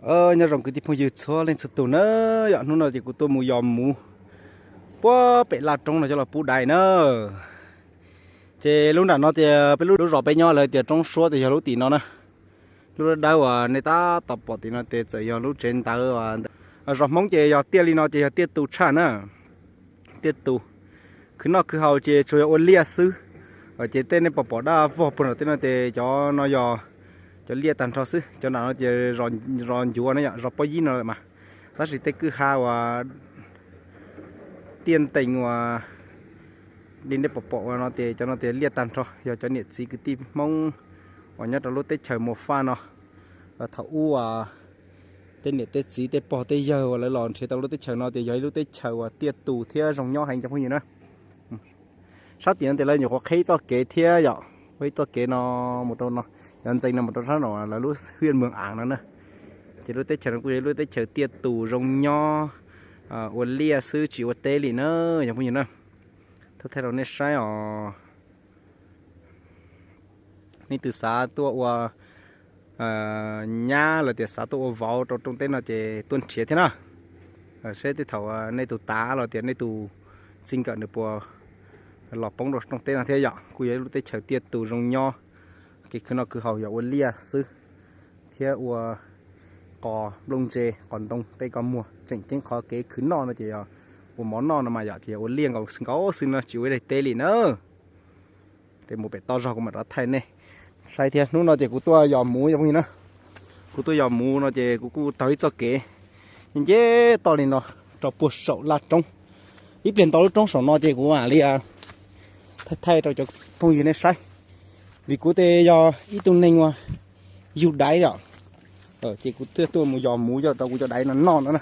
Nyob zoo kwv tij phooj ywg txhua leej txhua tus na, yog hnub no ces kuv tuaj mus yos muv puag pem laj roob no coj los pub dais na. Ces lub nram no tias peb lub lub zos peb nyob lawv tias roob suab tias yog lub tim no na. Lub dawb dawb uas nej tab tom pom tim no ces txawm yog lub tsev ntawv. Zos Hmoob ces yog tiaj li no ces yog tiaj tus tshaj na. Tiaj tus, khwv noj khwv haus ces tsuas yog ua liaj xwb. Ces tej nej pom pom dab vog puag nram tej no ces cov no yog cov liaj tag nrho xwb. Cov nram no ces zos ncuav no yom, zos pob yib no lawm mas. Tab sis tej kwj ha uas tiaj ntees uas li nej pom pom ua no ces cov no tias liaj tag nrho, yog cov niam txiv kwv tij Hmoob uas nyob rau lub teb chaws Muas Faj no. Thaum ub uas tej niam tej txiv tej pog tej yawg uas lawv los nrhiav tau lub teb chaws no tias yog ib lub teb chaws uas tiaj tus thiab zoo nyob heev cov phooj ywg na. Sab tim no tias lawv nyuam qhuav qheb ib txoj kev thiab yom, ua ib txoj kev no mus rau no, yog ntxees no mus rau sab no lawv lub hwj meeg am no na. Ces lub teb chaws no kuj yog ib lub teb chaws tiaj tus zoo nyob, ua liaj xwb tsis ua teb li na, yog phooj ywg na. Thaij thaij rau nej saib os. Nej tus xav tuaj ua nyab los tias xav tuaj ua vauv rau rooj teb no ces tuaj nrhiav thiab na. Seb tej thaum nej tus tav los tias nej tus txij nkawm nws puas los poob rau rooj teb no thiab yom. Kuj yog ib lub teb chaws tiaj tus zoo nyob, kev khwv noj khwv haus yog ua liaj xwb thiab ua qos nplooj ntse, qos ntoo tej ko muag. Tseem ceeb qhov kev khwv noj no ces yog ua mov noj no mas yom, ces yog ua liaj nkaus xwb no tsis ua ib daim teb li na. Ces mus pem toj zog kuv mam rov thaij nej saib thiab. Hnub no ces kuv tuaj yos muv cov phooj ywg na. Kuv tuaj yos muv no ces kuv kuj taug ib txoj kev nce toj li no rau puag saum laj roob. Ib pliag nto lub roob saum no ces kuv mam li thaij thaij rau cov phooj ywg nej saib. Vim kuv ces yog ib tug neeg uas yug daiv yom, ces kuv thiaj tuaj mus yos muv coj rau kuv cov daiv no noj no na.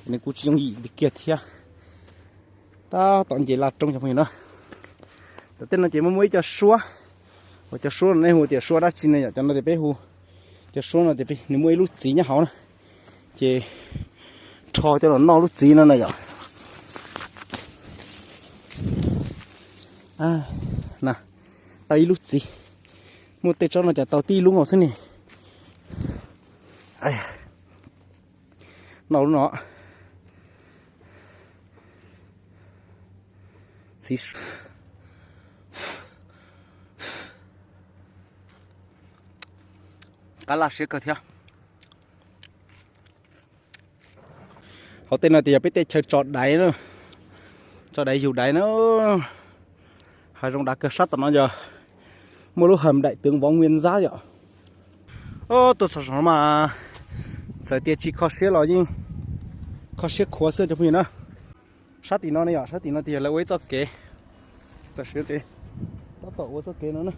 Ces nws kuj tsis yooj yim li kiag thiab. Tab tom nce laj roob cov phooj ywg na. Tom tej no ces muaj muaj ib co suab, uas cov suab no nej hu tias suab dab tsi ne yom? Cov no tias peb hu, cov suab no tias nws muaj ib lub txiv nyob hauv na, ces rho coj los noj lub txiv no na yom. Na, tau ib lub txiv, muaj tej tsob no cas tau tib lub nkaus xwb ne. Noj lub no. Txiv, qab laj siab kawg thiab. Hauv tej no tias yog peb tej chaw tso daiv na, tso daiv yug daiv na. Hav zoov dav kawg. Sab tom no yog muaj lub hawm daim twv vov nwias ntxab yom. Tuaj txog saum no mas txawm tias tsis kho siab los yeej kho siab khuav xwb cov phooj ywg na. Sab tim no ne yom, sab tim no tias yog lawv ua ib txoj kev, tam sim no tab tom ua txoj kev no na.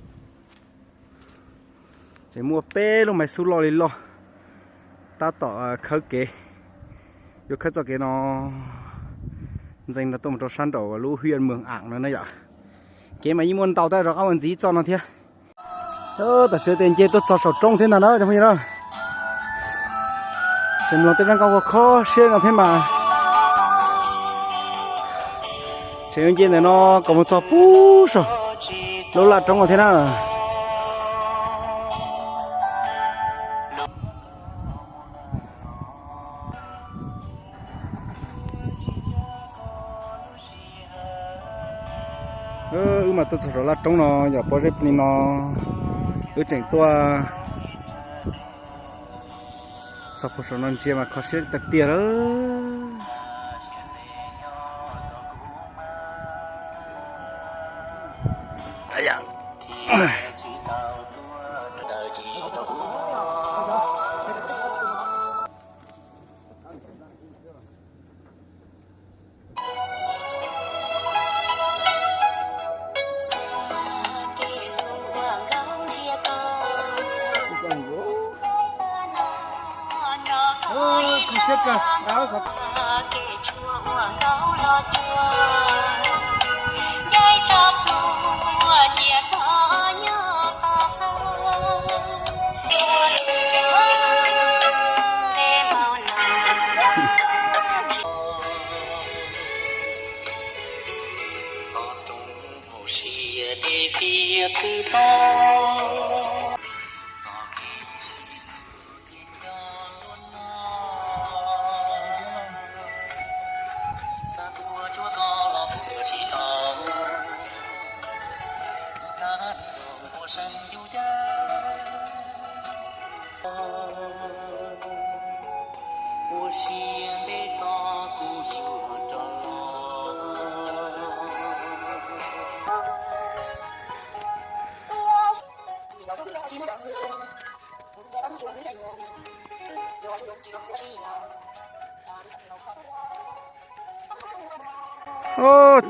Ces muaj peb lub maiv xub loj li loj tab tom khawb kev, yuav khawb txoj kev no ntxeev no tuaj mus rau sab nraum lub hwj meeg am no na yom. Kev mas yeej muaj ntau tab rov qab ua ntxiv txoj no thiab. Tam sim no ces nce tuaj txog saum roob thiab ntag na cov phooj ywg na. Tseem mloog tej zaj nkauj kho siab no thiab mas. Tseem yuav nce ntawm no kom mus txog puag saum lub laj roob no thiab na. Wb mas tuaj txog saum laj roob no yom, pob zeb plig no, wb tseem tuaj txog puag saum no ntsia mas kho siab tiag tiag lawm.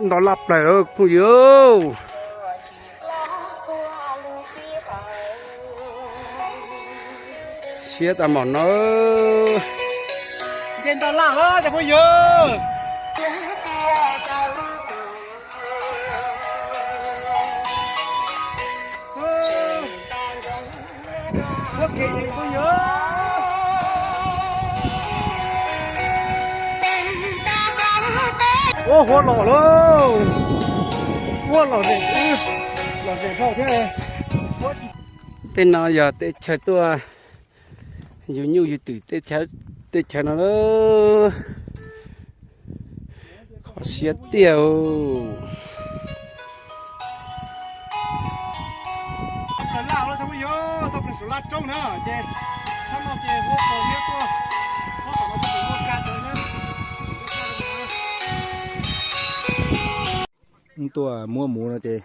Nto laj plaws lawm phooj ywg. Siab tas maum no. Nce nto laj lawm cov phooj ywg. Ua, huab los lawm. Huab los ze, los ze dhau thiab. Tej no yog teb chaws tuaj yug nyuj yug twm teb chaws no lawm. Kho siab tiag. Tuaj muab muv no ces,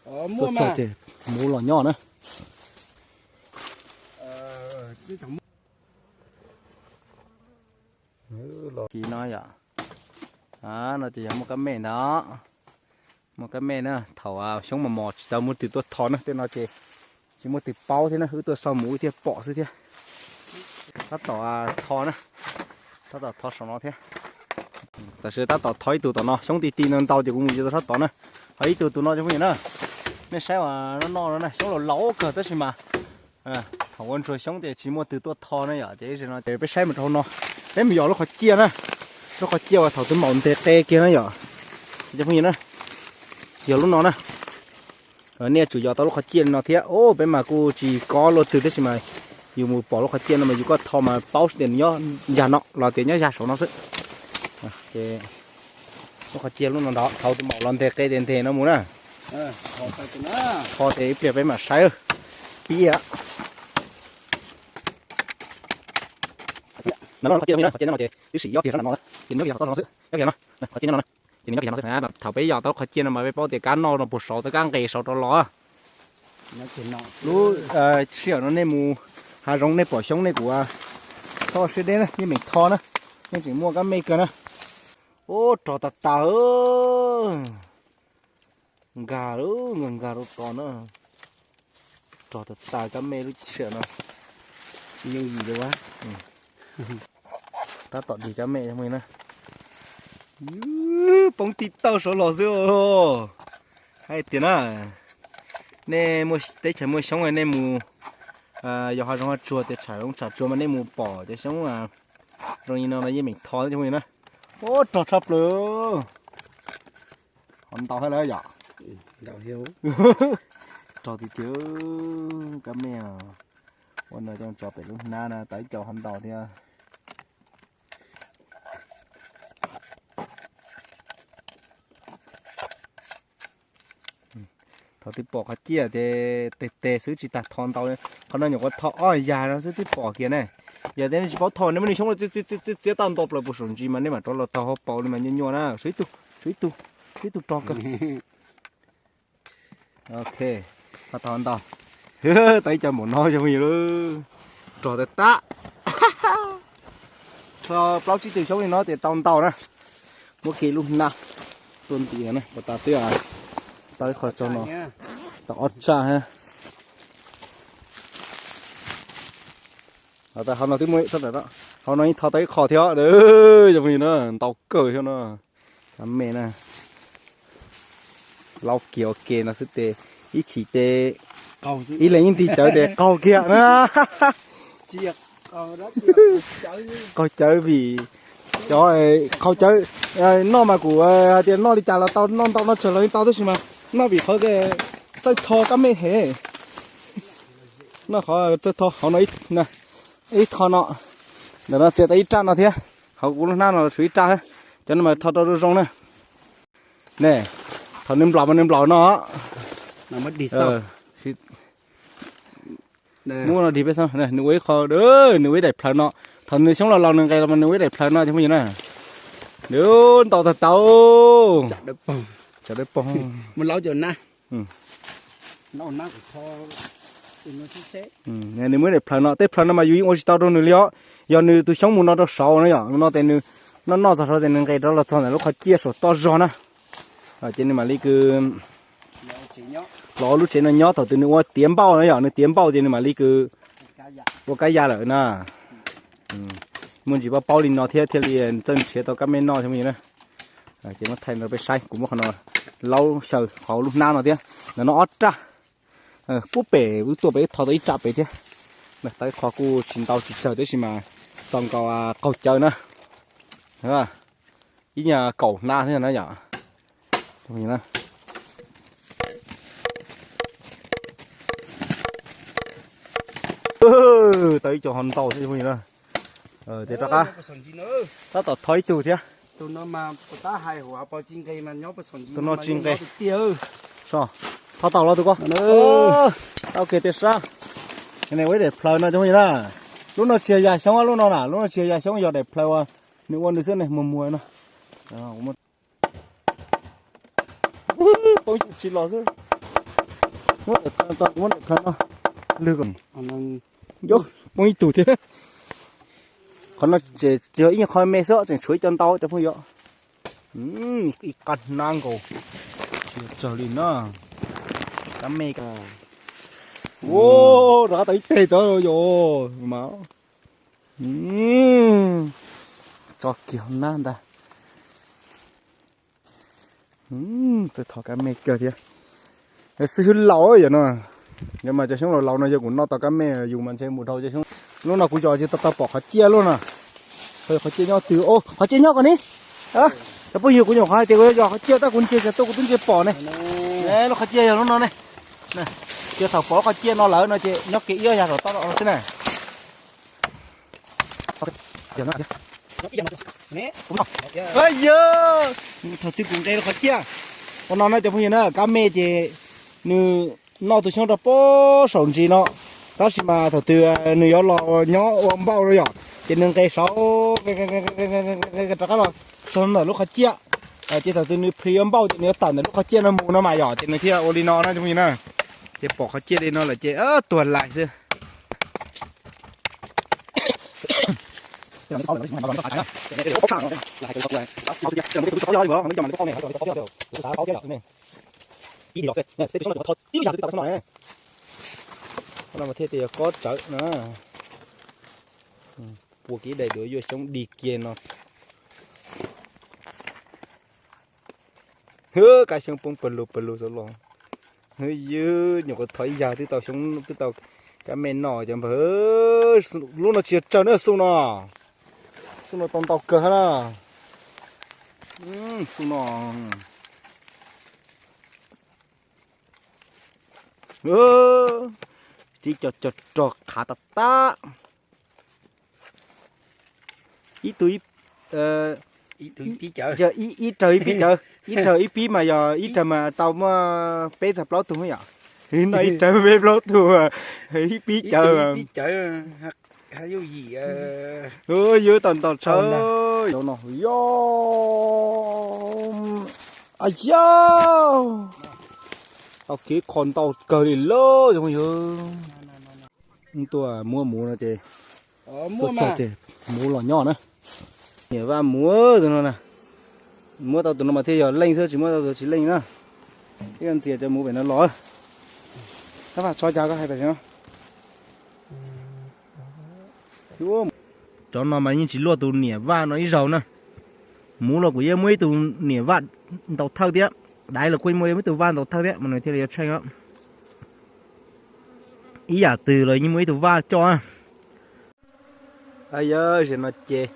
tuaj txog ces muv los nyob na. Kis no yom, no ces yog muaj kab mej ntag. Muaj kab mej na, thaum xyoob mos mos tsis tau muaj twg tuaj tho na, tej no ces tsis muaj twg paub thiab na, wb tuaj xauj mus wb thiaj pom xwb thiab. Tab tom tho na, tab tom tho saum no thiab. Tam sim tab tom tho ib tug tom no, xyoob ti ti ntau ntau ces kuv mus tso rau sab tod na. Ho ib tug tus no cov phooj ywg na, nej saib uas no no no na, xyoob laus laus kawg tab sis mas thaum ua ntsuag xyoob ces tsis muaj twg tuaj tho na yom, ces no ces peb saib mus rau hauv no, peb mus yos lub qhov ciaj na, lub qhov ciaj uas thaum twb maum ntes qe kiag na yom, cov phooj ywg na, yog lub no na. Nej tsum yos tau lub qhov ciaj li no thiab. Peb mas kuj tsis kob luaj twg tab sis mas yus mus pom lub qhov ciaj no mas yus kuj tho mas paub tias nws nyob yag no los tias nyob yag saum no xwb. Lub qhov ciaj lub no ntag, thaum twb maum los nteg qe tes nteg no mus na. Tho tes ib pliag peb mam saib. Pib no, qhov ciaj no ces twb sim yob kiag no, ces nws nyob kiag saum no xwb, nyob kiag no, qhov ciaj nyob no. Ces nws nyob kiag no xwb, thaum peb yos tau lub qhov ciaj no mas peb paub tias kab noj no puas saud tau kab nqes saud rau los. Lub sij hawm no nej mus hav zoov nej pom xyoob nej kuj txhob siab deb na, yeej meem tho na, yeej tseem muaj kab mej kawg na. Ub, rog tas tas, nkag lawm, nkag nkag rau tod na. Rog tas tas kab mej lub sij hawm no. Tsis yooj yim li. Tab tom dig kab mej na. Poob tib tawj saud los xwb. Hais tias na, nej muaj teb chaws muaj xyoob nej mus yos hav zoov hav tsuag tias tsham zoov tsham tsuag mas nej mus pom cov xyoob zoo li no no yeej meem tho cov phooj ywg na. Ub, rog tshaj plaws. Ho ntau thiab lawm yom. Rog tiag tiag, kab mej. Ua no coj tso pem lub hnab na tau ib co ho ntau thiab. Thaum twb pom qhov ciaj ces tes tes xwb tsis tas tho ntau. Qhov no nyuam qhuav tho ob yag no xwb twb pom kiag ne. Yog tias nej tsis paub tho nej muab nej xyoob txiav txiav txiav tau ntau plaws puag saum ntsis mas nej mam rov los tau hauv paus li mas nyuaj nyuaj na. Sawv ib tug, sawv ib tug, sawv ib tug rog kawg. Ok, ho tau ntau. Tau ib co npaum no cov phooj ywg, rog tas tas. Tho plaub tsib tug xyoob li no tias tau ntau na. Muab kiag lub hnab tuaj ntim na, pas tas twb tau ib qho tsaug no, tau ob tsaj thiab. Hauv no twb muaj, hauv no yeej tho tau ib qho thiab, cov phooj ywg na, ntau kawg thiab no. Kab mej na, laub kiag ua ke no xwb tes ib chim tes ib leeg ib nti cawv tes qaug kiag na. Qaug cawv vim cov, qaug cawv, noj mas kuv hais tias noj li cas los tau, noj ntau noj tsawg los yeej tau tab sis mas noj vim qhov txawj tho kab mej heev. Noj qhov txawj tho hauv no, ib tho no, ntawm no txiav tau ib raj no thiab, hauv kuv lub hnab no tshuav ib raj thiab. Cov no mas tho rau zoo zoo na. Ne, thaum nws nplaum mas nws nplaum no. Muab no dig peb xwb, nws ua ib qho, nws ua ib daim plhaws no. Thaum nws xyoob laus laus nws nqes los mas nws ua ib daim plhaws no cov phooj ywg na. Nws ntau tag tau. Tsam dawb paug. Nws muab daim plhaws no, tej plhaws no mas yus yeej ua tsis tau rau nws li os. Yog nws tus xyoob mus no rau saud na yom, no tes nws noj noj txog saud tes nws nqes rov los txog ntawm lub qhov ciaj saum toj zog na. Ces nws mam li kws los lub tsev no nyob thaum twg nws ua tiav npauj na yom, nws tiav npauj ces nws mam li kws ua kab ya lawm na. Muaj ntsis paub paub li no thiab thiaj li txawj nrhiav tau kab me noj thiab na. Ces muab thaij rau peb saib, kuv muab qhov no laub xyaw qhov lub hnab no thiab. Ntawm no ob raj, puag pem wb tuaj pem wb thov tau ib raj pem thiab. Tau ib qho kuj tsis ntau tsis tsawg tab sis mas txaus nkaus qaug cawv na. Ib nyuag kaum hnab thiab na yom. Tau ib co ho ntau thiab na. Tias rov qab tab tom thov ib tug thiab. Tus no tsis nqes. Thov tau los tus ko. Tau kiag tiag sab. Ua ib daim plhaws no cov phooj ywg na. Lub no tsis yog yas xyoob, lub no na, lub no tsis yog yas xyoob, yog daim plhaws uas nws ua nws xwb ne, muag muag no. Poob tsis los xwb. Muab daim plhaws no, muab daim plhaws no lwg kom poob ib tug thiab. Qhov no tseem yog ib qho me xwb, tseem tshuav ib co ntau cov phooj ywg. Ib qab hnab nkaus, tsis tsawg li na. Kab me, rov qab tau ib teg tod yom mas. Tso kiag hauv hnab ntag. Txawj thov kab me kawg thiab. Xib hwb laus yom no. Yog mas cov xyoob laus laus no yog kuv noj tau kab me yus mas ntshe mus dhau cov xyoob. Lub no kuv zos tsis tau tau pom qhov ciaj lub no. Qhov ciaj nyob twg? Qhov ciaj nyob ko ni. Cov phooj ywg, kuv nyuam qhuav hais tias kuv zos qhov ciaj tab kuv ntsia tsis tuaj, kuv twb ntsia pom ne. Lub qhov ciaj yog lub no ne. Ces thaum pom lub qhov ciaj no lawm no ces nyob kev ib yam saum toj no xwb na. Yog, thaum twg kuv nqes lub qhov ciaj ua no na cov phooj ywg na, kab me ces nws noj tus xyoob rau pob saum ntsis no, tab sis mas thaum twg nws yuav los nyob ua npauj no yom, ces nws nqes saud rov qab los txog ntawm lub qhov ciaj. Ces thaum twg nws plhis ua npauj ces nws yuav tawm ntawm lub qhov ciaj no mus no mas yom, ces nws thiaj ua li no na cov phooj ywg na. Ces pom qhov ciaj li no lawm ces tuag lais xwb. Thiaj tias yog kob tsawv na. Pua kiag daim duav yuaj xyoob dig kiag no. Hwb, kab xyoob poob pawg lug pawg lug xwb los. Hwb, ywg nyuam qhuav thov ib yag twb tau xyoob twb tau kab me noj cov npawg. Lub no tsis yog tsawg na, xub no. Xub no tau ntau kawg na. Xub no. Tib co co rog qhav tag tag. Ib tug ib rawg ib pib cawv, ib rawg ib pib mas yog ib rawg mas tau muaj peb txog plaub tug yom. Noj ib rawg peb plaub tug, ib pib cawv. Ywg tau ntau tshaj. Yog, tau kev kho ntau kawg li lauj cov phooj ywg. Tuaj muab muv no ces, tuaj txog ces muv los nyob na. Niam vaj muv tus no na, muab tau tus no mas thiaj yog leej xwb, tsis muab tau tus tsis leej na. Ib ntxias cov muv pem no los. Tab vaj tso cas koj hais tam sim no. Cov no mas yeej tsis luaj tus niam vaj no ib zaug na. Muv los kuj yeej muaj ib tug niam vaj ntaus thawj thiab, daiv los kuj muaj ib tug vaj ntaus thawj thiab mas nws thiaj li yuav tsheej os. Ib yam twg los yeej muaj ib tug vaj coj. Yawg, zaum no ces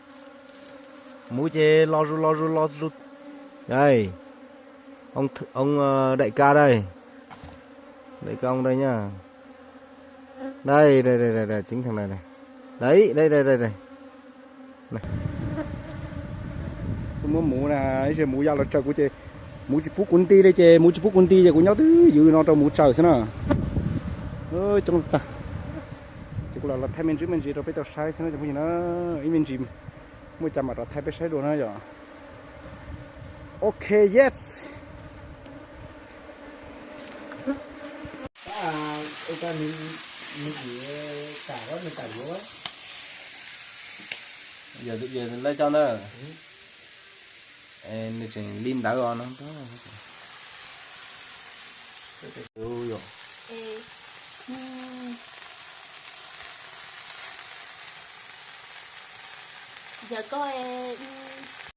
muv ces los zus los zus los zus. Ông đại ca đây. Đại ca ông đây nha. Đây, đây, đây, đây, đây, chính thằng này này. Đấy, đây, đây, đây, đây. Kuv muab muv na, ib zaug muv ya los tsaws kuv ces muv tsis pub kuv nti li ces muv tsis pub kuv nti ces kuv nyob twb ywv no rau muv tsaws xwb na. Coob tag. Kuv lam los thaij me ntsis me ntsis rau peb tau saib xwb na cov phooj ywg na. Ib me ntsis muaj cas mam rov thaij peb saib dua na yom. Ok, yes. Yog lawv cov ntawd, nws tseem li ntawd os no. Yog koj,